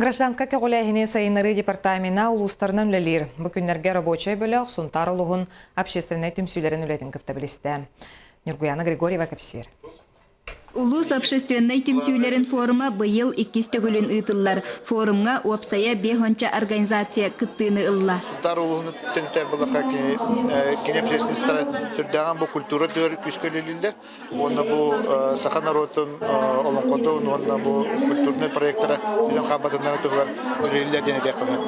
Гражданскай көҕүлээһини сайыннарыы департамена улуустарынан үлэлиир. Бу күннэргэ рабочай бөлөх Сунтаар улууһун общественнай түмсүүлэрин үлэтин кытта билистэ. Нюргуяна Григорьева кэпсиир. Улуус общественнай түмсүүлэрин форума быйыл иккис төгүлүн ыытыллар. Форумҥа уопсайа биэс организация кыттыыны ылла. Сунтаар улууһун төнүтэр буллахха кини общественностара сүрдээҕин бу культура өттүгэр күүскэ үлэлииллэр. Уонна бу саха норуотун олоҥхотун уонна бу культурнай проектара сүтэн хаалбатыннара туһугар үлэлииллэр диэн этиэххэ сөп.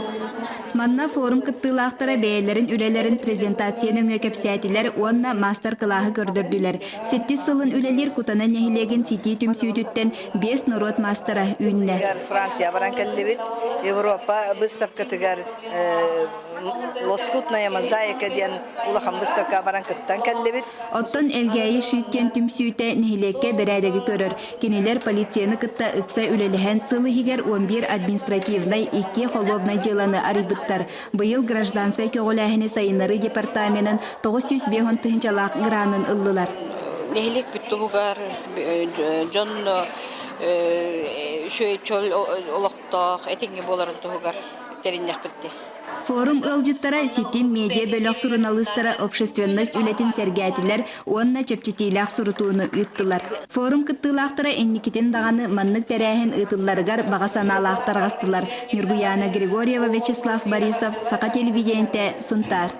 Манна форум кыттыылаахтара бэйэлэрин үлэлэрин презентация нөҥүө кэпсээтилэр уонна маастар-кылааһы көрдөрдүлэр. Сэттис сылын үлэлиир Кутана нэһилиэгин ситии түмсүүтүттэн биэс норуот маастара үүннэ. Франция баран кэллибит. Европа выставкатыгар лоскутная мозаика диэн улахан выставка баран кыттан кэллибит. Оттон Элгээйи Шит диэн түмсүүтэ нэһилиэккэ бэрээдэги көрөр. Кинилэр полицияны кытта ыкса үлэлэһэн сыл иһигэр 11 административнай, икки холуобунай дьыаланы арыйбыттар. Быйыл гражданскай көҕүлээһини сайыннарыы департаменын 950 тыһыынчалаах гранын ыллылар. Нэһилиэкпит туһугар дьон үчүгэй чөл олохтоох этиҥҥэ буоларын туһугар тэриннэхпит дии. Форум ыалдьыттара Ситим медиа-бөлөх суруналыыстара общественность үлэтин сэргээтилэр уонна чэпчэтиилээх сурутууну ыыттылар. Форум кыттыылаахтара инникитин даҕаны маннык тэрээһин ыытылларыгар баҕа санаалаах тарҕастылар. Ньургуйаана Григорьева, Вячеслав Борисов, Саха телевидениетэ, Сунтаар.